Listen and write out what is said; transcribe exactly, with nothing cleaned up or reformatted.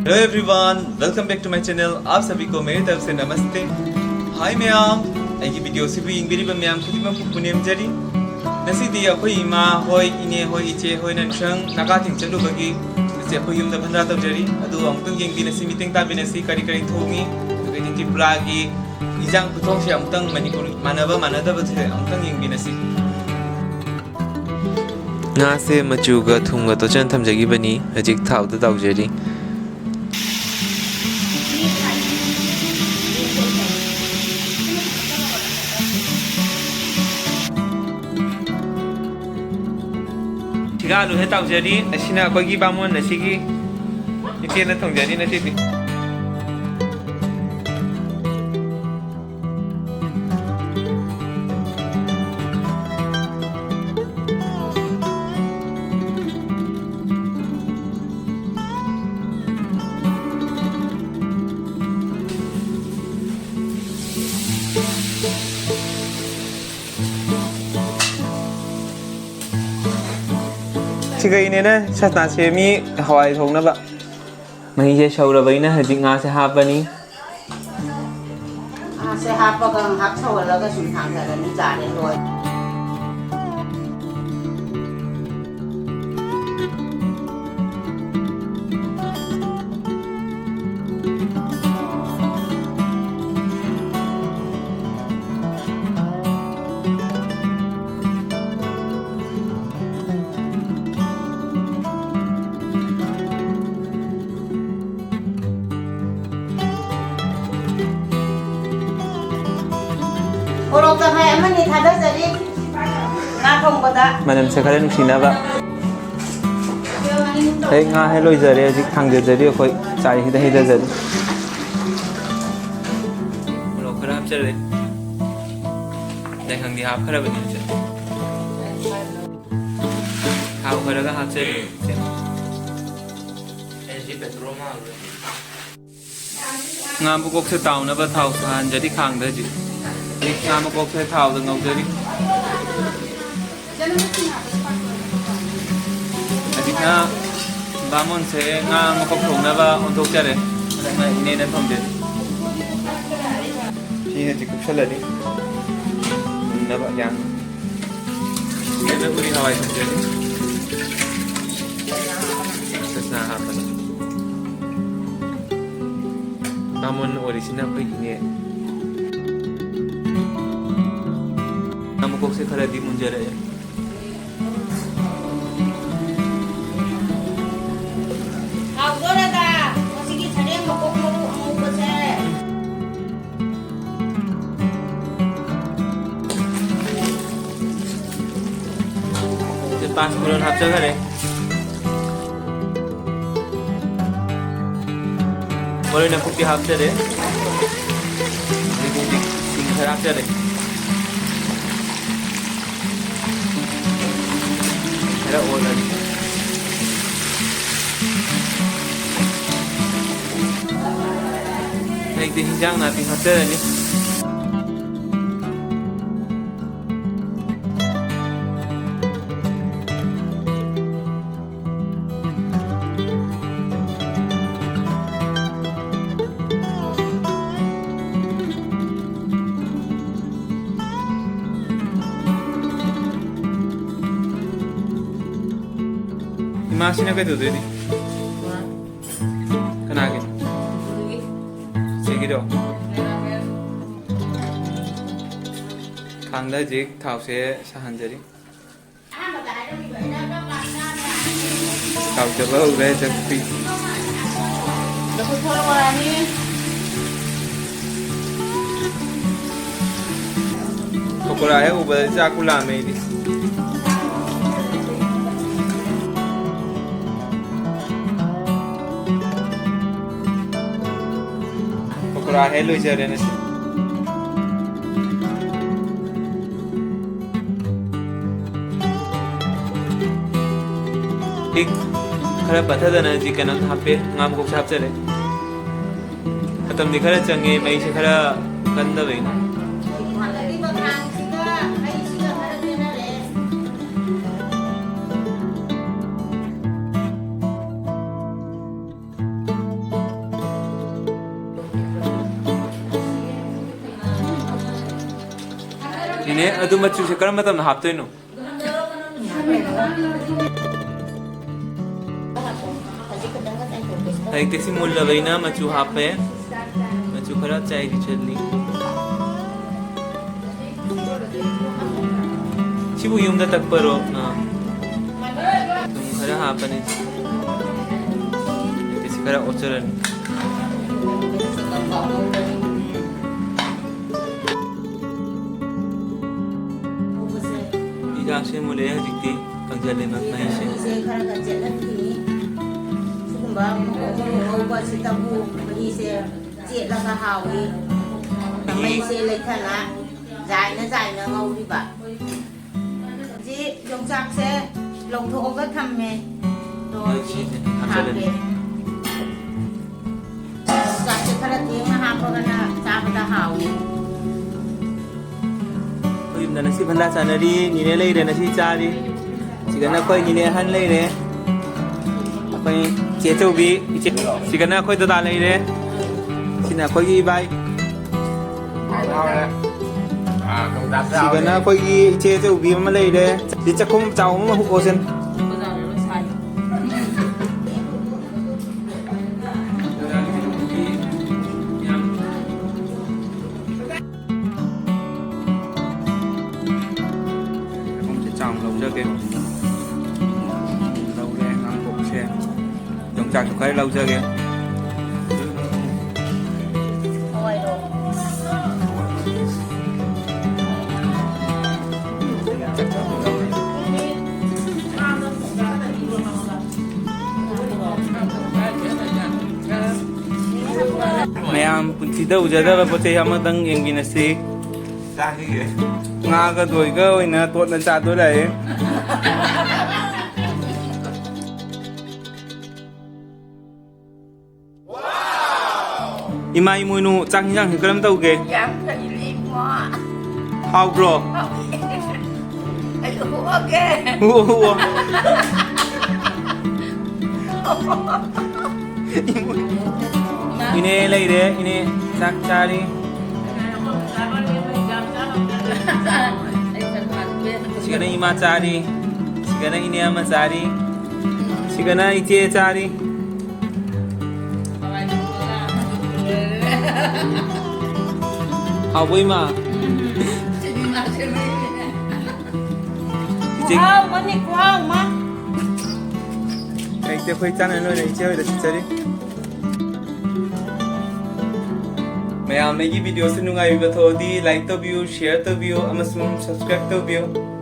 Hello everyone, welcome back to my channel. आप सभी को मेरी तरफ से नमस्ते। Hi ꯃꯌꯥꯝ, ꯑꯩꯒꯤ video ꯁꯤꯕꯨ ꯌꯦꯡꯕꯤꯔꯤꯕ ꯃꯌꯥꯝ ꯈꯨꯗꯤꯡꯃꯛꯄꯨ ꯄꯨꯅꯦꯝꯖꯔꯤ꯫ ꯉꯁꯤꯗꯤ ꯑꯩꯈꯣꯏ ꯏꯃꯥ ꯍꯣꯏ, ꯏꯅꯦ ꯍꯣꯏ, ꯏꯆꯦ ꯍꯣꯏꯅ ꯉꯁꯥꯡ ꯅꯥꯀꯥ ꯊꯤꯡ ꯆꯠꯂꯨꯕꯒꯤ ꯉꯁꯤ ꯑꯩꯈꯣꯏ ꯌꯨꯝꯗ ꯚꯟꯗꯥ ꯇꯧꯖꯔꯤ꯫ ꯑꯗꯨ ꯑꯃꯨꯛꯇꯪ ꯌꯦꯡꯕꯤꯅꯁꯤ, ꯃꯤꯇꯦꯡ ꯇꯥꯕꯤꯅꯁꯤ, ꯀꯔꯤ ꯀꯔꯤ ꯊꯣꯡꯉꯤ, ꯑꯗꯒꯤ ꯇ꯭ꯔꯤꯄꯨꯔꯥꯒꯤ ꯏꯟꯖꯥꯡ ꯈꯨꯊꯣꯡꯁꯦ ꯑꯃꯨꯛꯇꯪ ꯃꯅꯤꯄꯨꯔ ꯃꯥꯟꯅꯕ ꯃꯥꯟꯅꯗꯕꯁꯦ ꯑꯃꯨꯛꯇꯪ ꯌꯦꯡꯕꯤꯅꯁꯤ꯫ ꯉꯥꯁꯦ ꯃꯆꯨꯒ ꯊꯨꯝꯒ ꯇꯣꯠꯆꯟ ꯊꯝꯖꯈꯤꯕꯅꯤ, ꯍꯧꯖꯤꯛ ꯊꯥꯎꯗ ꯇꯥꯎꯖꯔꯤ꯫ ꯁꯤꯒꯥꯂꯨ ꯍꯦꯛ ꯇꯥꯎꯖꯔꯤ꯫ ꯑꯁꯤꯅ ꯑꯩꯈꯣꯏꯒꯤ ꯕꯥꯃꯣꯟ ꯑꯁꯤꯒꯤ ꯏꯆꯦꯅ ꯊꯣꯡꯖꯔꯤ ꯉꯁꯤꯗꯤ꯫ ꯁꯤꯒ ꯏꯅꯦꯅ ꯁꯅꯥ ꯁꯦꯝꯃꯤ ꯍꯋꯥꯏ ꯊꯣꯡꯅꯕ꯫ ꯃꯍꯤꯁꯦ ꯁꯧꯔꯕꯅꯤꯅ ꯍꯧꯖꯤꯛ ꯉꯥꯁꯦ ꯍꯥꯞꯄꯅꯤ꯫ ꯉꯥꯁꯦ ꯍꯥꯞꯄꯒ ꯉꯥꯏꯍꯥꯛ ꯁꯧꯍꯜꯂꯒ ꯁꯨꯝ ꯊꯥꯡꯊꯔꯅꯤ, ꯆꯥꯔꯦ, ꯂꯣꯏꯔꯦ꯫ ꯃꯣꯔꯣꯛ ꯇꯪꯈꯥꯏ ꯑꯃꯅꯤ ꯊꯥꯗꯖꯔꯤ ꯉꯥ ꯊꯣꯡꯕꯗ꯫ ꯃꯅꯝꯁꯦ ꯈꯔ ꯅꯨꯡꯁꯤꯅꯕ꯫ ꯍꯦꯛ ꯉꯥ ꯍꯦꯛ ꯂꯣꯏꯖꯔꯦ, ꯍꯧꯖꯤꯛ ꯊꯥꯡꯖꯗꯔꯤ ꯑꯩꯈꯣꯏ ꯆꯥꯏꯁꯤꯗ ꯍꯩꯊꯖꯔꯤ꯫ ꯃꯣꯔꯣꯛ ꯈꯔ ꯍꯥꯞꯆꯔꯦ꯫ ꯌꯥꯏꯉꯪꯗꯤ ꯍꯥꯞꯈ꯭ꯔꯕꯅꯤ ꯍꯧꯖꯤꯛ꯫ ꯊꯥꯎ ꯈꯔꯒ ꯍꯥꯞꯆꯔꯦ꯫ ꯑꯩꯁꯤ ꯄꯦꯇ꯭ꯔꯣꯜ ꯃꯥꯜꯂꯨꯔꯦ꯫ ꯉꯥ ꯃꯀꯣꯛꯁꯦ ꯇꯥꯎꯅꯕ ꯊꯥꯎ ꯁꯥꯍꯟꯖꯔꯤ ꯈꯥꯡꯗ ꯍꯧꯖꯤꯛ꯫ ꯍꯧꯖꯤꯛ ꯉꯥ ꯃꯀꯣꯛꯁꯦ ꯊꯥꯎꯗ ꯉꯧꯖꯔꯤ꯫ ꯍꯧꯖꯤꯛꯅ ꯕꯥꯃꯣꯟꯁꯦ ꯉꯥ ꯃꯀꯣꯛ ꯊꯣꯡꯅꯕ ꯑꯣꯟꯊꯣꯛꯆꯔꯦ꯫ ꯍꯟꯗꯛꯅ ꯏꯅꯦꯅ ꯊꯣꯡꯗꯣꯏꯅꯤ꯫ ꯐꯤ ꯍꯧꯖꯤꯛ ꯀꯨꯞꯁꯜꯂꯅꯤ꯫ ꯃꯨꯟꯅꯕ ꯌꯥꯝ꯫ ꯏꯅꯦꯅ ꯎꯔꯤ ꯍꯋꯥꯏ ꯊꯣꯡꯗꯣꯏꯅꯤ꯫ ꯆꯁꯅꯥ ꯍꯥꯞꯄꯅꯤ꯫ ꯕꯥꯃꯣꯟ ꯑꯣꯏꯔꯤꯁꯤꯅ ꯑꯩꯈꯣꯏꯒꯤꯅꯦ꯫ ꯉꯥ ꯃꯀꯣꯛꯁꯦ ꯈꯔꯗꯤ ꯃꯨꯟꯖꯔꯛꯑꯦ꯫ ꯍꯥꯎꯗꯣꯔꯦꯗ, ꯉꯁꯤꯒꯤ ꯁꯔꯦꯡ ꯃꯀꯣꯛ ꯃꯔꯨ ꯑꯉꯧꯕꯁꯦ꯫ ꯁꯤ ꯄꯥꯟꯁ ꯃꯔꯣꯟ ꯍꯥꯞꯆꯈꯔꯦ꯫ ꯃꯔꯣꯏ ꯅꯥꯀꯨꯞꯄꯤ ꯍꯥꯞꯆꯔꯦ꯫ ꯍꯧꯖꯤꯛ ꯍꯧꯖꯤꯛ ꯁꯤꯡ ꯈꯔ ꯍꯥꯞꯆꯔꯦ꯫ ꯈꯔ ꯑꯣꯠꯂꯒꯦ꯫ ꯑꯩꯗꯤ ꯍꯤꯟꯖꯥꯡ ꯅꯥꯄꯤ ꯍꯥꯞꯆꯔꯅꯤ꯫ ꯏꯃꯥꯁꯤꯅ ꯀꯩꯗꯧꯗꯣꯏꯅꯤ? ꯀꯅꯥꯒꯤ? ꯁꯤꯒꯤꯗꯣ? ꯈꯥꯡꯗ ꯍꯧꯖꯤꯛ ꯊꯥꯎꯁꯦ ꯁꯥꯍꯟꯖꯔꯤ꯫ ꯇꯥꯎꯗꯕ ꯍꯧꯔꯦ ꯆꯥꯛꯄꯤ꯫ ꯂꯐꯨ ꯊꯣꯔꯛꯑꯣ ꯔꯥꯅꯤ꯫ ꯄꯀꯣꯔꯥ ꯍꯦꯛ ꯎꯕꯗ ꯆꯥꯛꯄꯨ ꯂꯥꯝꯃꯦ ꯑꯩꯗꯤ꯫ ꯄꯀꯣꯔꯥ ꯍꯦꯛ ꯂꯣꯏꯖꯔꯦ ꯉꯁꯤ꯫ ꯄꯤꯛ ꯈꯔ ꯄꯠꯊꯗꯅ ꯍꯧꯖꯤꯛ ꯀꯩꯅꯣ ꯍꯥꯞꯄꯦ, ꯉꯥ ꯃꯀꯣꯛꯁꯨ ꯍꯥꯞꯆꯔꯦ꯫ ꯃꯇꯝꯗꯤ ꯈꯔ ꯆꯪꯉꯦ, ꯃꯩꯁꯦ ꯈꯔ ꯀꯟꯗꯕꯩꯅ꯫ ꯊꯥꯡꯒꯠꯂꯤꯕ ꯈꯥꯡꯁꯤꯒ ꯃꯩꯁꯤꯒ ꯈꯔ ꯈꯦꯠꯅꯔꯦ꯫ ꯑꯦ, ꯑꯗꯨ ꯃꯆꯨꯁꯦ ꯀꯔꯝꯕ ꯃꯇꯝꯗ ꯍꯥꯞꯇꯣꯏꯅꯣ? ꯍꯧꯖꯤꯛꯇꯤ ꯁꯤ ꯃꯨꯜꯂꯕꯅꯤꯅ ꯃꯆꯨ ꯍꯥꯞꯄꯦ꯫ ꯃꯆꯨ ꯈꯔ ꯆꯥꯏꯕꯤꯁꯜꯂꯤ꯫ ꯁꯤꯕꯨ ꯌꯨꯝꯗ ꯇꯛꯄꯔꯣ? ꯑꯥ꯫ ꯊꯨꯝ ꯈꯔ ꯍꯥꯞꯄꯅꯤ꯫ ꯁꯤ ꯈꯔ ꯑꯣꯠꯆꯔꯅꯤ꯫ ꯆꯥꯛꯁꯦ ꯃꯨꯜꯂꯛꯑꯦ ꯍꯧꯖꯤꯛꯇꯤ꯫ ꯀꯪꯁꯤꯜꯂꯦ ꯃ-, ꯃꯍꯤꯁꯦ꯫ ꯃꯍꯤꯁꯦ ꯈꯔ ꯈꯔ ꯆꯦꯠꯍꯟꯈꯤꯅꯤ꯫ ꯁꯤꯒꯨꯝꯕ ꯃꯣꯔꯣꯛ ꯉꯧꯕꯁꯤꯗꯕꯨ ꯃꯍꯤꯁꯦ ꯆꯦꯠꯂꯒ ꯍꯥꯎꯏ꯫ ꯃꯩꯁꯦ ꯂꯩꯊꯅ ꯖꯥꯏꯅ ꯖꯥꯏꯅ ꯉꯧꯔꯤꯕ꯫ ꯍꯧꯖꯤꯛ ꯌꯣꯡꯆꯥꯛꯁꯦ ꯂꯧꯊꯣꯛꯑꯒ ꯊꯝꯃꯦ꯫ ꯑꯗꯣ ꯍꯧꯖꯤꯛ ꯍꯥꯞꯆꯜꯂꯅꯤ꯫ ꯍꯥꯞꯄꯦ꯫ ꯌꯣꯡꯆꯥꯛꯁꯦ ꯈꯔ ꯊꯦꯡꯅ ꯍꯥꯞꯄꯒꯅ ꯆꯥꯕꯗ ꯍꯥꯎꯏ꯫ ꯑꯩꯈꯣꯏ ꯌꯨꯝꯗ ꯉꯁꯤ ꯐꯟꯗꯥ ꯆꯥꯅꯔꯤ꯫ ꯅꯤꯅꯦ ꯂꯩꯔꯦ, ꯉꯁꯤ ꯆꯥꯔꯤ꯫ ꯁꯤꯗꯅ ꯑꯩꯈꯣꯏ ꯅꯤꯅꯦ ꯑꯍꯟ ꯂꯩꯔꯦ꯫ ꯑꯩꯈꯣꯏ ꯆꯦ ꯆꯧꯕꯤ, ꯏꯆꯦ, ꯁꯤꯗꯅ ꯑꯩꯈꯣꯏ ꯗꯗꯥ ꯂꯩꯔꯦ꯫ ꯁꯤꯅ ꯑꯩꯈꯣꯏꯒꯤ ꯏꯕꯥꯏ꯫ ꯁꯤꯗꯅ ꯑꯩꯈꯣꯏꯒꯤ ꯏꯆꯦ ꯆꯧꯕꯤ ꯑꯃ ꯂꯩꯔꯦ꯫ ꯁꯤ ꯆꯥꯛꯈꯨꯝ ꯆꯥꯎꯕ ꯑꯃ ꯍꯨꯛꯑꯣꯁꯦ꯫ ꯆꯥꯛꯈꯨꯝꯁꯦ ꯆꯥꯎꯅ ꯂꯧꯖꯒꯦ꯫ ꯂꯧꯔꯦ ꯉꯥꯡꯀꯣꯛꯁꯦ꯫ ꯌꯣꯡꯆꯥꯛꯁꯨ ꯈꯔ ꯂꯧꯖꯒꯦ꯫ ꯃꯌꯥꯝ ꯄꯨꯟꯁꯤꯗ ꯎꯖꯗꯕ ꯄꯣꯠ ꯆꯩ ꯑꯃꯇꯪ ꯌꯦꯡꯃꯤꯟꯅꯁꯤ꯫ ꯉꯥꯒ ꯗꯣꯏꯒ ꯑꯣꯏꯅ ꯇꯣꯠꯅ ꯆꯥꯗꯣꯔꯦ꯫ ꯏꯃꯥ ꯏꯃꯣꯏꯅꯨ, ꯆꯥꯛ ꯍꯤꯟꯖꯥꯡꯁꯦ ꯀꯔꯝ ꯇꯧꯒꯦ? ꯌꯥꯝ ꯐꯩ, ꯏꯃꯥ꯫ ꯍꯥꯎꯕ꯭ꯔꯣ? ꯍꯥꯎꯋꯤ꯫ ꯑꯩ ꯍꯨꯛꯑꯒꯦ꯫ ꯍꯨꯛꯑꯣ, ꯍꯨꯛꯑꯣ꯫ ꯏꯃꯣꯏꯅꯨ꯫ ꯏꯅꯦ ꯂꯩꯔꯦ, ꯏꯅꯦ ꯆꯥꯛ ꯆꯥꯔꯤ꯫ ꯁꯤꯒꯅ ꯏꯃꯥ ꯆꯥꯔꯤ, ꯁꯤꯒꯅ ꯏꯅꯦ ꯑꯃ ꯆꯥꯔꯤ, ꯁꯤꯒꯅ ꯏꯆꯦ ꯆꯥꯔꯤ꯫ ꯍꯥꯎꯕ꯭ꯔꯣ ꯏꯃꯥ? ꯏꯆꯦ, ꯈꯨꯍꯥꯎ ꯑꯃꯅꯤ, ꯈꯨꯍꯥꯎ ꯑꯃ꯫ ꯂꯩꯇꯦ, ꯑꯩꯈꯣꯏ ꯆꯥꯅ ꯂꯣꯏꯅ ꯏꯆꯦ ꯍꯣꯏꯗ ꯁꯤꯠꯆꯔꯤ꯫ ꯃꯌꯥꯝ ꯑꯩꯒꯤ videoꯁꯤ ꯅꯨꯡꯉꯥꯏꯕꯤꯕ ꯊꯣꯛꯑꯗꯤ like ꯇꯧꯕꯤꯌꯨ, share ꯇꯧꯕꯤꯌꯨ ꯑꯃꯁꯨꯡ subscribe ꯇꯧꯕꯤꯌꯨ꯫